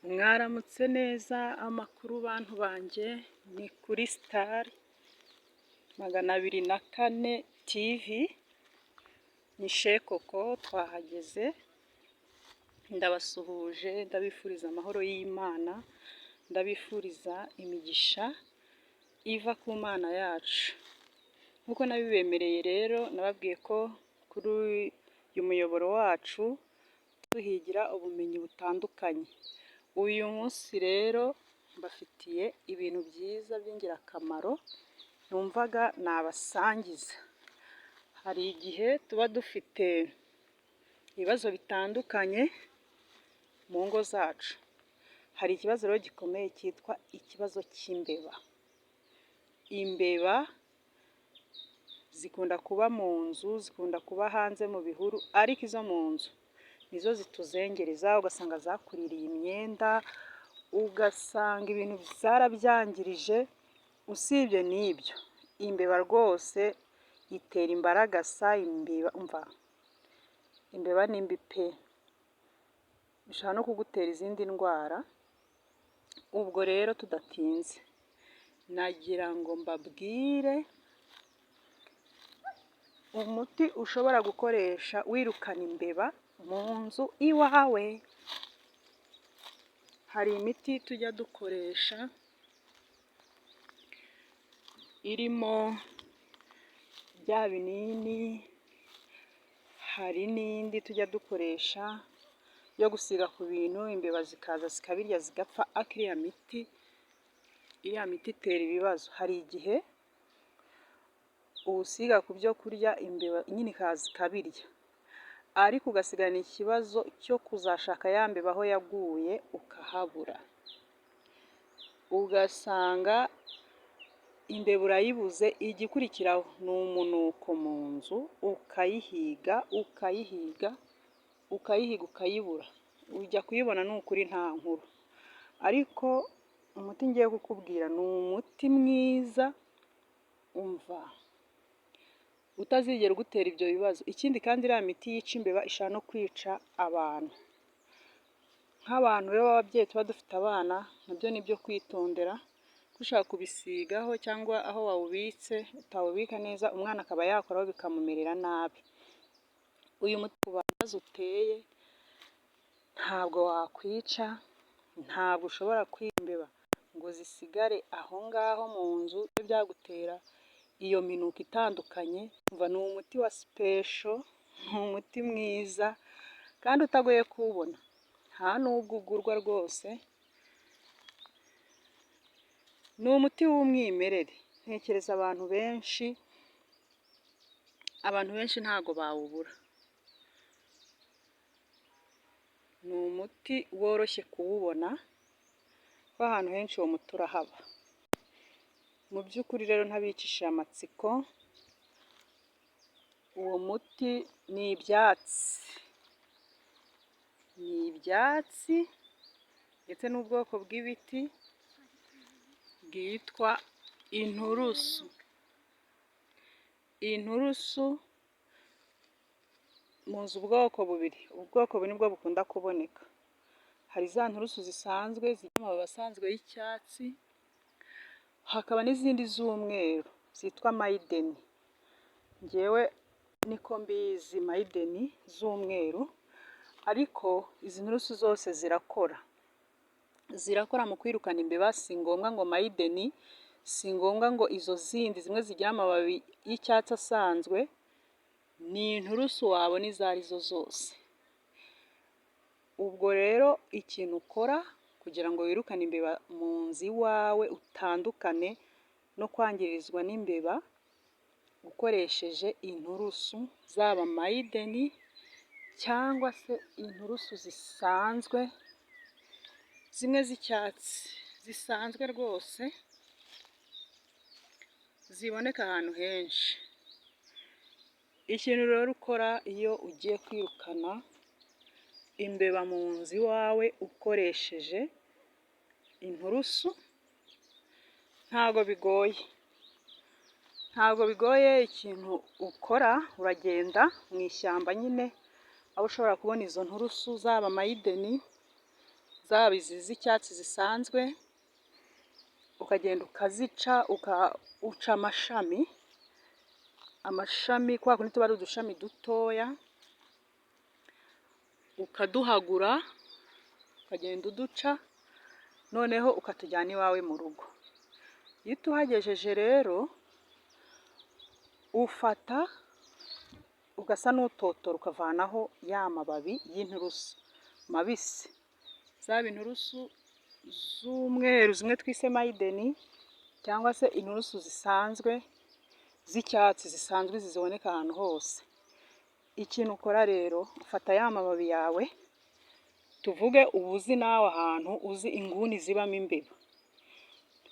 Mwaramutse neza, amakuru bantu banjye? Ni kuri Star 204 TV, ni Shekoko twahageze, ndabasuhuje, ndabifuriza amahoro y'Imana, ndabifuriza imigisha iva ku Mana yacu. Nk'uko nabibemereye rero, nababwiye ko kuri uyu muyoboro wacu tuhigira ubumenyi butandukanye. Uyu munsi rero mbafitiye ibintu byiza by'ingirakamaro numvaga nabasangiza. Hari igihe tuba dufite ibibazo bitandukanye mu ngo zacu. Hari ikibazo rero gikomeye cyitwa ikibazo cy'imbeba. Imbeba zikunda kuba mu nzu, zikunda kuba hanze mu bihuru, ariko izo mu nzu nizo zituzengereza, ugasanga zakuririye imyenda, ugasanga ibintu zarabyangirije. Usibye n'ibyo, imbeba rwose itera imbaragasa, imbeba, umva, imbeba ni mbi pe! Ishobora no kugutera izindi ndwara. Ubwo rero tudatinze, nagira ngo mbabwire umuti ushobora gukoresha wirukana imbeba mu nzu iwawe. Hari imiti tujya dukoresha irimo bya binini, hari n'indi tujya dukoresha yo gusiga ku bintu, imbeba zikaza zikabirya zigapfa, ariko iriya miti itera ibibazo. Hari igihe uwusiga ku byo kurya, imbeba nyine ikaza ikabirya, ariko ugasigarana ikibazo cyo kuzashaka ya mbeba aho yaguye ukahabura, ugasanga imbeba urayibuze. Igikurikiraho ni umunuko mu nzu, ukayihiga, ukayihiga, ukayihiga, ukayibura, ujya kuyibona ni ukuri nta nkuru. Ariko umuti ngiye kukubwira ni umuti mwiza, umva, utazigera ugutera ibyo bibazo. Ikindi kandi, iriya miti yica imbeba ishobora no kwica abantu. Nk'abantu rero b'ababyeyi tuba dufite abana, nabyo ni ibyo kwitondera, ushaka kubisigaho cyangwa aho wawubitse utawubika neza, umwana akaba yakoraho bikamumerera nabi. Uyu muti ku bibazo uteye ntabwo wakwica, ntabwo ushobora kwiba imbeba ngo zisigare aho ngaho mu nzu byagutera iyo minuko itandukanye. Ni umuti wa special, ni umuti mwiza kandi utagoye kuwubona, nta nubwo ugurwa rwose, ni umuti w'umwimerere. Ntekereza abantu benshi ntabwo bawubura. Ni umuti woroshye kuwubona kuko ahantu henshi uwo muti urahaba. Mu by'ukuri rero, ntabicishije amatsiko, uwo muti ni ibyatsi, ni ibyatsi ndetse n'ubwoko bw'ibiti bwitwa inturusu. Inturusu muzi ubwoko bubiri, ubwoko bubiri nibwo bukunda kuboneka. Hari za nturusu zisanzwe zigira amababi asanzwe y'icyatsi, hakaba n'izindi z'umweru zitwa mayideni. Njyewe niko mbizi, mayideni z'umweru, ariko izi nturusu zose zirakora. Zirakora mu kwirukana imbeba. Si ngombwa ngo mayideni, si ngombwa ngo izo zindi zimwe zigira amababi y'icyatsi asanzwe, ni inturusu wabona izo arizo zose. Ubwo rero ikintu ukora kugira ngo wirukane imbeba mu nzu iwawe, utandukane no kwangirizwa n'imbeba ukoresheje inturusu, zaba mayideni cyangwa se inturusu zisanzwe, zimwe z'icyatsi zisanzwe rwose ziboneka ahantu henshi. Ikintu rero ukora iyo ugiye kwirukana imbeba mu nzu iwawe ukoresheje inturusu, ntabwo bigoye, ntabwo bigoye. Ikintu ukora, uragenda mu ishyamba nyine aho ushobora kubona izo nturusu, zaba mayideni. Zaba izi z'icyatsi zisanzwe, ukagenda ukazica, uca amashami, amashami kwa kundi tuba ari udushami dutoya, ukaduhagura, ukagenda uduca, noneho ukatujyana iwawe mu rugo. Iyo utuhagejeje rero, ufata ugasa n'utotora, ukavanaho ya mababi y'inturusu mabisi, zaba inturusu z'umweru zimwe twise maiden, cyangwa se inturusu zisanzwe z'icyatsi zisanzwe ziboneka ahantu hose. Ikintu ukora rero, ufata ya mababi yawe, tuvuge uba uzi nawe ahantu uzi inguni zibamo imbeba,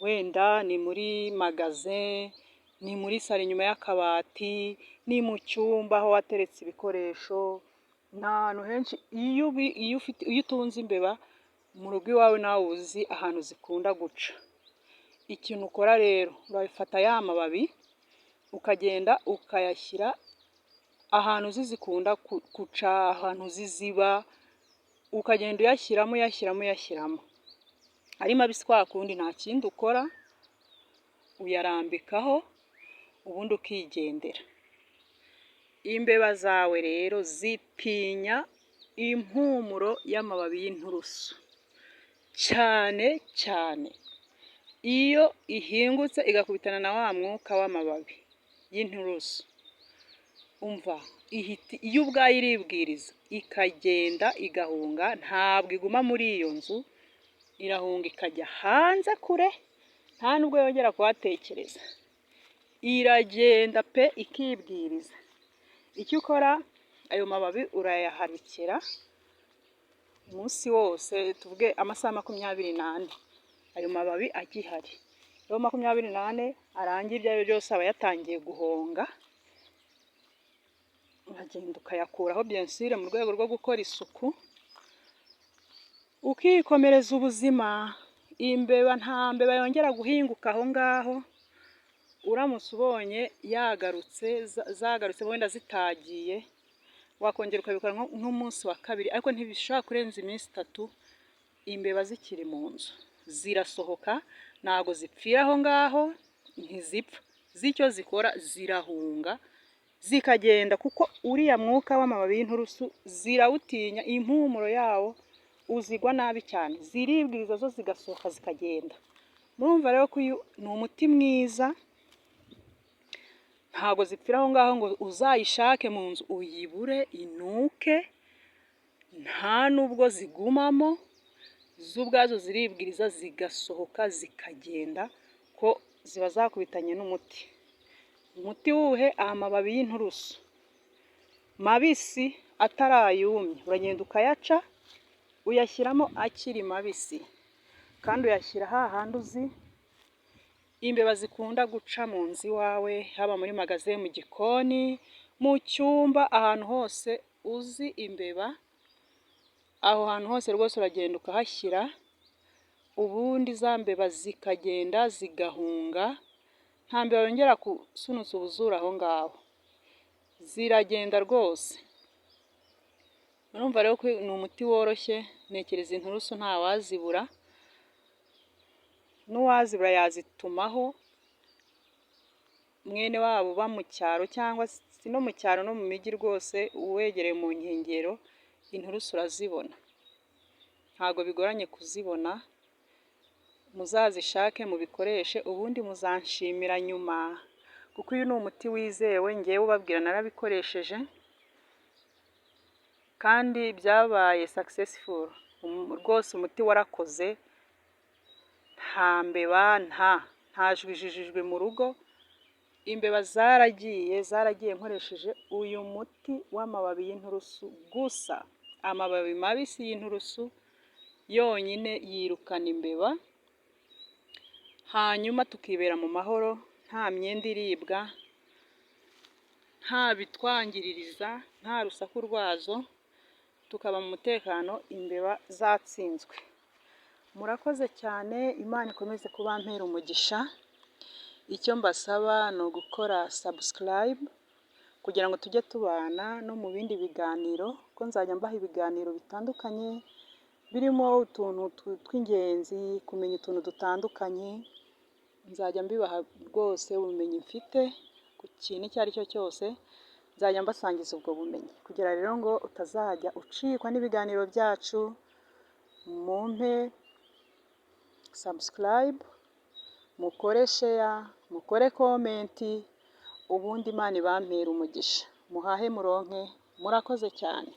wenda ni muri magasin, ni muri salon inyuma y'akabati, ni mu cyumba aho wateretse ibikoresho, ni ahantu henshi. Iyo utunze imbeba mu rugo iwawe, nawe uba uzi ahantu zikunda guca. Ikintu ukora rero, urafata ya mababi ukagenda ukayashyira ahantu uzi zikunda guca, ahantu uzi ziba, ukagenda uyashyiramo, uyashyiramo, uyashyiramo ari mabisi kwa kundi. Nta kindi ukora, uyarambikaho ubundi ukigendera. Imbeba zawe rero zitinya impumuro y'amababi y'inturusu cyane cyane. Iyo ihingutse igakubitana na wa mwuka w'amababi y'inturusu, umva, yo ubwayo iribwiriza ikagenda igahunga, ntabwo iguma muri iyo nzu, irahunga ikajya hanze kure, nta nubwo yongera kuhatekereza. Iragenda pe, ikibwiriza. Icyo ukora, ayo mababi urayaharikira umunsi wose, tuvuge amasaha 24, ayo mababi agihari. Iyo 24 arangiye, ibyo ari byo byose aba yatangiye guhonga, uragenda ukayakuraho, bien sûr mu rwego rwo gukora isuku, ukikomereza ubuzima. Imbeba, nta mbeba yongera guhinguka aho ngaho. Uramutse ubonye yagarutse, zagarutse wenda zitagiye, wakongera ukabikora nk'umunsi wa kabiri, ariko ntibishobora kurenza iminsi 3 imbeba zikiri mu nzu. Zirasohoka, ntabwo zipfira aho ngaho, ntizipfa. Z'icyo zikora, zirahunga zikagenda, kuko uriya mwuka w'amababi y'inturusu zirawutinya, impumuro yawo uzigwa nabi cyane, ziribwiriza zo zigasohoka zikagenda. Murumva rero ko uyu ni umuti mwiza, ntabwo zipfira aho ngaho ngo uzayishake mu nzu uyibure inuke, nta nubwo zigumamo, zo ubwazo ziribwiriza zigasohoka zikagenda, ko ziba zakubitanye n'umuti. Umuti wuhe? Amababi y'inturusu mabisi atarayumye, uragenda ukayaca, uyashyiramo akiri mabisi, kandi uyashyira hahandi uzi imbeba zikunda guca mu nzu iwawe, haba muri magasin, mu gikoni, mu cyumba, ahantu hose uzi imbeba, aho hantu hose rwose uragenda ukahashyira, ubundi za mbeba zikagenda zigahunga, nta mbeba yongera gusunutsa ubuzuru aho ngaho, ziragenda rwose. Murumva rero ko ni umuti woroshye, ntekereza inturusu ntawazibura, n'uwazibura yazitumaho mwene wabo uba mu cyaro, cyangwa si no mu cyaro, no mu mijyi rwose, uwegereye mu nkengero, inturusu urazibona, ntabwo bigoranye kuzibona. Muzazishake mubikoreshe, ubundi muzanshimira nyuma, kuko uyu ni umuti wizewe. Ngewe ubabwira narabikoresheje kandi byabaye successful rwose. Umuti warakoze, nta mbeba, nta jwijijijwe mu rugo, imbeba zaragiye, zaragiye nkoresheje uyu muti w'amababi y'inturusu gusa. Amababi mabisi y'inturusu yonyine yirukana imbeba, hanyuma tukibera mu mahoro, nta myenda iribwa, nta bitwangiririza, nta rusaku rwazo, tukaba mu mutekano, imbeba zatsinzwe. Murakoze cyane, Imana ikomeze kubampera umugisha. Icyo mbasaba ni ugukora subscribe kugira ngo tujye tubana no mu bindi biganiro, ko nzajya mbaha ibiganiro bitandukanye. Birimo utuntu tw'ingenzi, kumenya utuntu dutandukanye, nzajya mbibaha rwose ubumenyi mfite ku kintu icyo ari cyo cyose, nzajya mbasangiza ubwo bumenyi. Kugira rero ngo utazajya ucikwa n'ibiganiro byacu, mumpe subscribe, mukore share, mukore comment, ubundi Imana ibampere umugisha. Muhahe muronke, murakoze cyane.